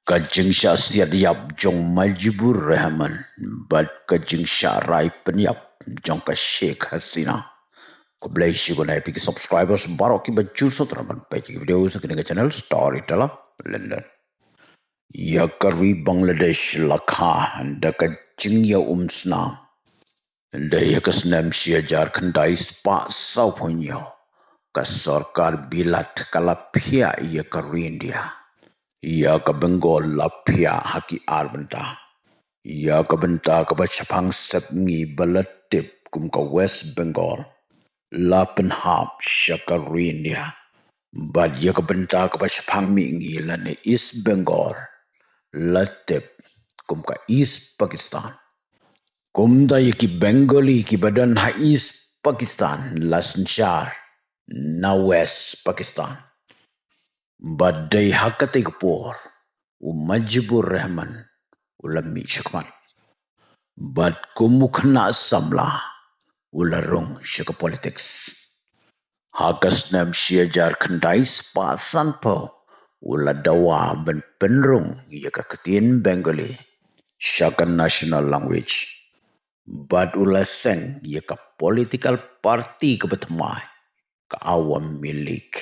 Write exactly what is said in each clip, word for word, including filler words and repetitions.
Ka jingshah siat ïap jong Majibur Rahman bad ka jingshah rai pynïap jong ka Sheikh Hasina. Khublei shibun ïa phi ki subscribers baroh kiba ju sngewthuh ban peit ki video sa kane ka channel Storyteller London. Ïa ka ri Bangladesh la kha da ka jingïaumsnam da ïa ka snem shi hajar khyndai spah sawphew hynñiew, ka sorkar Bilat ka la phiah ïa ka ri India, ïa ka Bengal la phiah ha ki ar bynta. Ïa ka bynta kaba shaphang sepngi ba la tip kum ka West Bengal la pynhap sha ka ri India. Bad ïa ka bynta kaba shaphang mihngi lane East Bengal la tip kum ka East Pakistan. Kumta ïa ki Bengali kiba don ha East Pakistan la synshar na West Pakistan. Bad dei ha katei ka por u Majibur Rahman u la mih shakhmat. Bad kum u khynnah samla u la rung sha ka politics. Ha ka snem shi hajar khyndai spah sanphew u la dawa ban pynrung ïa ka ktien Bengali sha ka national language. Bad u la seng ïa ka political party kaba thymmai, ka Awami League.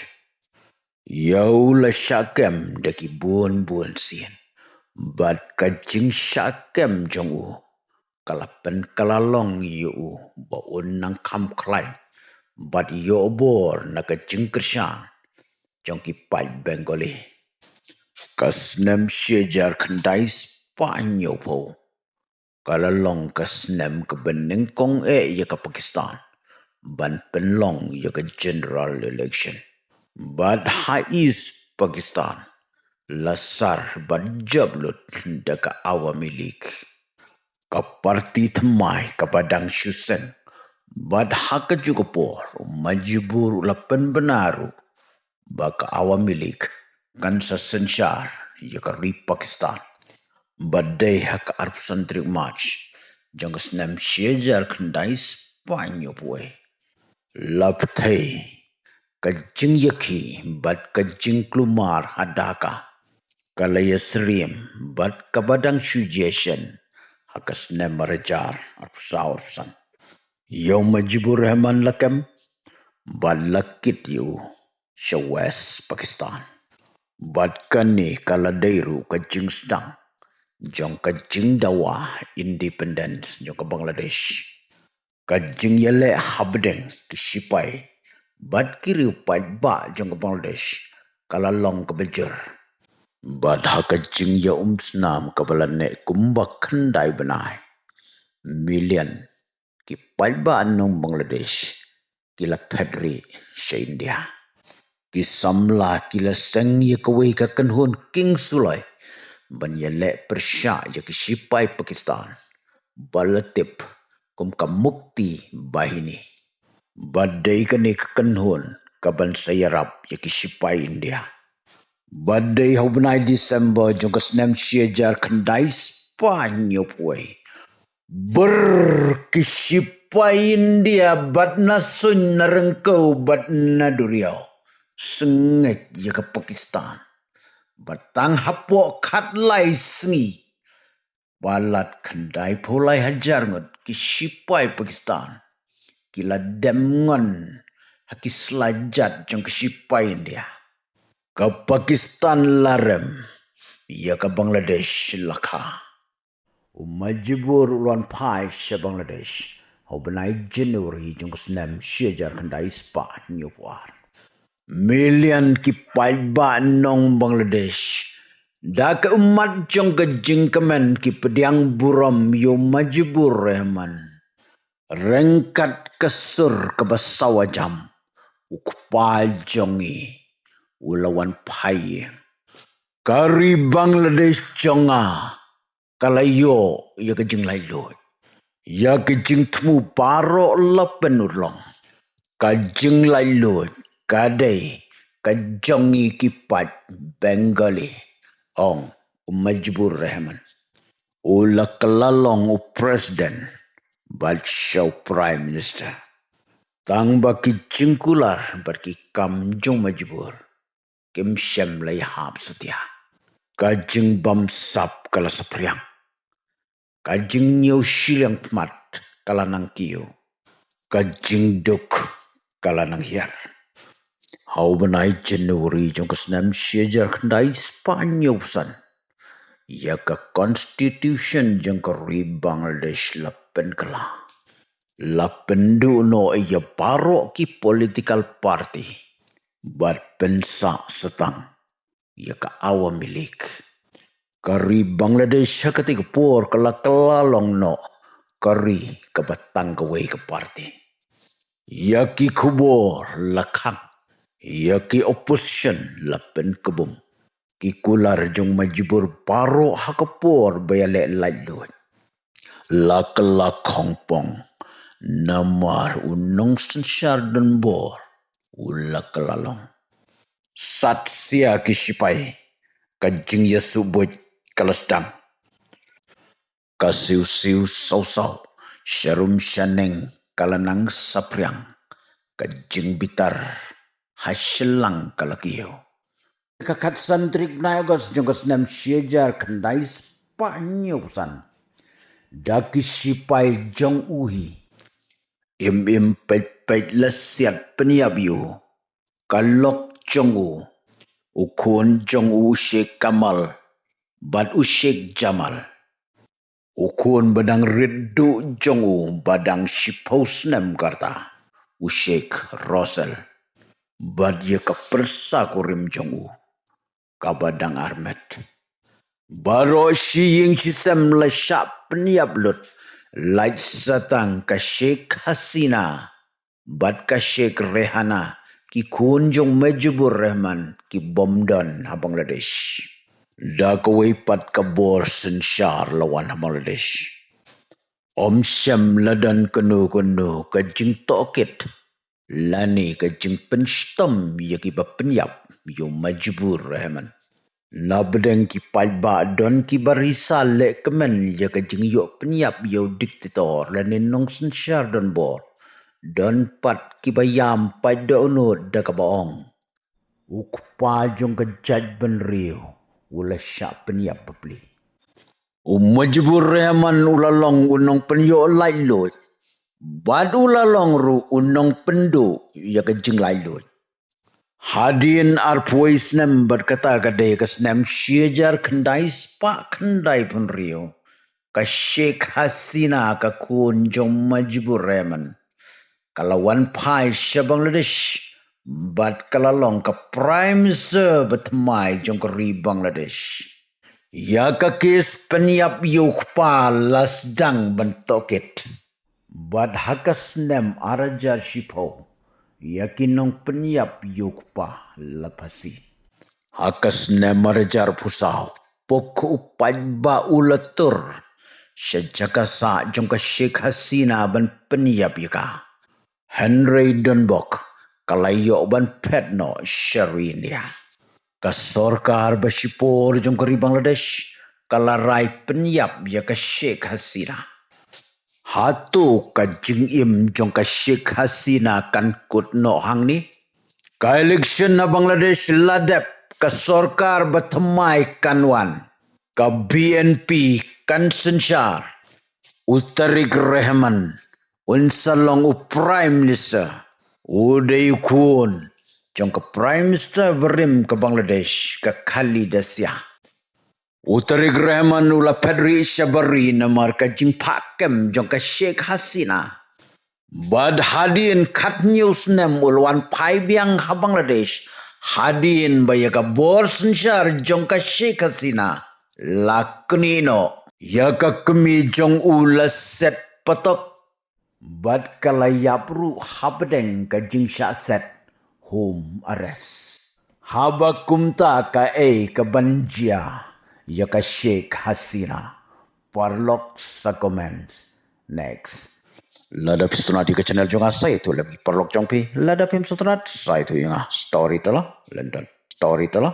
Ïa u la shah kem da ki bun bun sien. Bad ka jingshah kem jong u ka la pynkylla long ïa u ba un nang kham khlaiñ bad ïoh bor na ka jingkyrshan jong ki paid Bengali. Ka snem shi hajar khyndai spah hynñiewphew ka la long ka snem kaba nyngkong eh ïa ka Pakistan ban pynlong ïa ka general election. Bad ha East Pakistan la sar bad jop lut da ka Awami League, ka party thymmai kaba dang shu seng. Bad ha kajuh ka por u Majibur u la pynbna ruh ba ka Awami League kan sa synshar ïa ka ri Pakistan. Bad dei ha ka arphew san tarik March jong ka snem shi hajar khyndai spah hynñiewphew wei, la pyrthei ka jingïakhih bad ka jingkulmar ha Dhaka ka la ïasyriem bad kaba dang shu jia shen ha ka snem ar hajar arphew saw arphew san. Ïa u Majibur Rahman la kem bad la kit ïa u sha West Pakistan. Bad kane ka la dei ruh ka jingsdang jong ka jingdawa independence jong ka Bangladesh. Ka jingïaleh hapdeng ki shipai bad ki riew paidbah jong ka Bangladesh ka la long kaba jur. Bad ha ka jingïaumsnam kaba la neh kumba khyndai bnai, million ki paidbah nong Bangladesh ki la phet rieh sha India. Ki samla ki la seng ïa kawei ka kynhun king suloi ban ïaleh pyrshah ïa ki shipai Pakistan ba la tip kum ka Mukti Bahini. Bad dei kane ka kynhun kaban sa ïarap ïa ki shipai India. Bad dei ha u bnai December jong ka snem shi hajar khyndai spah hynñiewphew wei, brr, ki shipai India bad na suiñ na ryngkew bad na duriaw sngeit ïa ka Pakistan. Bad tang hapoh khatlai sngi, palat khyndaiphew lai hajar ngut ki shipai Pakistan ki la dem ngon ha ki sla jat jong ki shipai India. Ka Pakistan la rem ïa ka Bangladesh la kha. U Majibur u la wan phai sha Bangladesh ha u bnai January jong ka snem shi hajar khyndai spah hynñiewphew ar. Million ki paidbah nong Bangladesh, da ka ummat jong ka jingkmen, ki pdiang burom ïa u Majibur Rahman, ryngkat ka sur kaba sawa jam, u kpa jong ngi u la wan phai ïing. Ka ri Bangladesh jong nga ka la ïoh ïa ka jinglaitluid. Ïa ka jingthmu baroh la pynurlong. Ka jinglaitluid ka dei ka jong ngi ki paid Bengali, ong u Majibur Rahman. U la kylla long u president bad sha u prime minister. Tang ba ki jingkular bad ki kam jong u Majibur kim shym la ïahap satia. Ka jingbam sap ka la saphriang. Ka jingñiew shiliang khmat ka la nang kiew. Ka jingduk ka la nang hiar. Ha u bnai January jong ka snem shi hajar khyndai spah hynñiew phew san, ïa ka constitution jong ka ri Bangladesh la pynkylla. La pynduh noh ïa baroh ki political party bad pynsah satang ïa ka Awami League. Ka ri Bangladesh ha katei ka por ka la kylla long noh ka ri kaba tang kawei ka party. Ïa ki khubor la khang, ïa ki opposition la pynkbum. Ki kular jong majbur baroh ha ka por ba ïaleh laitluid la kylla khongpong. Namar u nongsynshar donbor u la kylla long. Sat sia ki sipai, ka jingïasuk buit ka la sdang. Ka siw siw saw saw, sharum shaneng ka la nang saphriang. Ka jingbitar ha shillang ka la kiew. Ka khatsan tarik bnai August jong ka snem shi hajar khyndai spah hynñiew phew san, da ki sipai jong u hi, im im peit peit la siat pynïap ïa u. Ka lok jong u, u khun jong u Sheikh Kamal bad u Sheikh Jamal. U khun ba dang rit duh jong u ba dang shiphew snem ka rta, u Sheikh Rosel. Bad ïa ka pyrsa kurim jong u kaba dang armet. Baroh shi ïing shi sem la shah pynïap lut. Lait satang ka Sheikh Hasina bad ka Sheikh Rehana, ki khun jong Majbur Rahman, ki bym don ha Bangladesh. Da kawei pat ka bor synshar la wan ha Bangladesh. Ym shym la don kano kano ka jingtohkit lane ka jingpynshitom ïa kiba pynïap ïa u Majbur Rahman. Na pdeng ki paidbah don kiba risa lehkmen ïa ka jingïoh pynïap ïa u dictator lane nongsynshar donbor. Don pat kiba ïam paidbah uno da kaba ong, u kpa jong ka jaitbynriew u la shah pynïap bapli. U Majbur Rahman u la long u nongpynïoh laitluid bad u la long ruh u nongpynduh ïa ka jinglaitluid. Hadien arphew snem bad kata ka dei ka snem shi hajar khyndai spah khyndai phew hynriew, ka Sheikh Hasina ka khun jong Majbur Rahman ka la wan phai sha Bangladesh bad ka la long ka Prime Minister ba thymmai jong ka ri Bangladesh. Ïa ka kes pynïap ïa u kpa la sdang ban tohkit. Bad ha ka snem ar hajar shiphew, ïa ki nongpynïap ïa u kpa la phasi. Ha ka snem ar hajar phew saw, pok u paidbah u la tur sha jaka sah jong ka Sheikh Hasina ban pynïap ïa ka. Hynrei donbok ka la ïoh ban phet noh sha ri India. Ka sorkar ba shipor jong ka ri Bangladesh ka la rai pynïap ïa ka Sheikh Hasina. Hato ka jingim jong ka Sheikh Hasina kan kut noh hangne? Ka election ha Bangladesh la dep, ka sorkar ba thymmai kan wan, ka B N P kan synshar. U Tariq Rahman un sa long u Prime Minister. U dei u khun jong ka Prime Minister barim ka Bangladesh, ka Khaleda Zia. U Tariq Rahman u la phet rieh sha bari namar ka jingphah kem jong ka Sheikh Hasina. Bad hadien khathynñiew snem u la wan phai biang ha Bangladesh, hadien ba ïa ka bor synshar jong ka Sheikh Hasina la knieh noh. Ïa ka kmie jong u la set patok bad ka la ïap ruh hapdeng ka jingshah set home arrest. Haba kumta kaei kaban jia ïa ka Sheikh Hasina? Paralok sa comment. Next. Lada phi sngewtynnat ïa ka channel jong nga, sa ïathuh lem ïa ki paralok jong phi. Lada phim sngewtynnat, sa ïathuh ïa nga. Storyteller London. Storyteller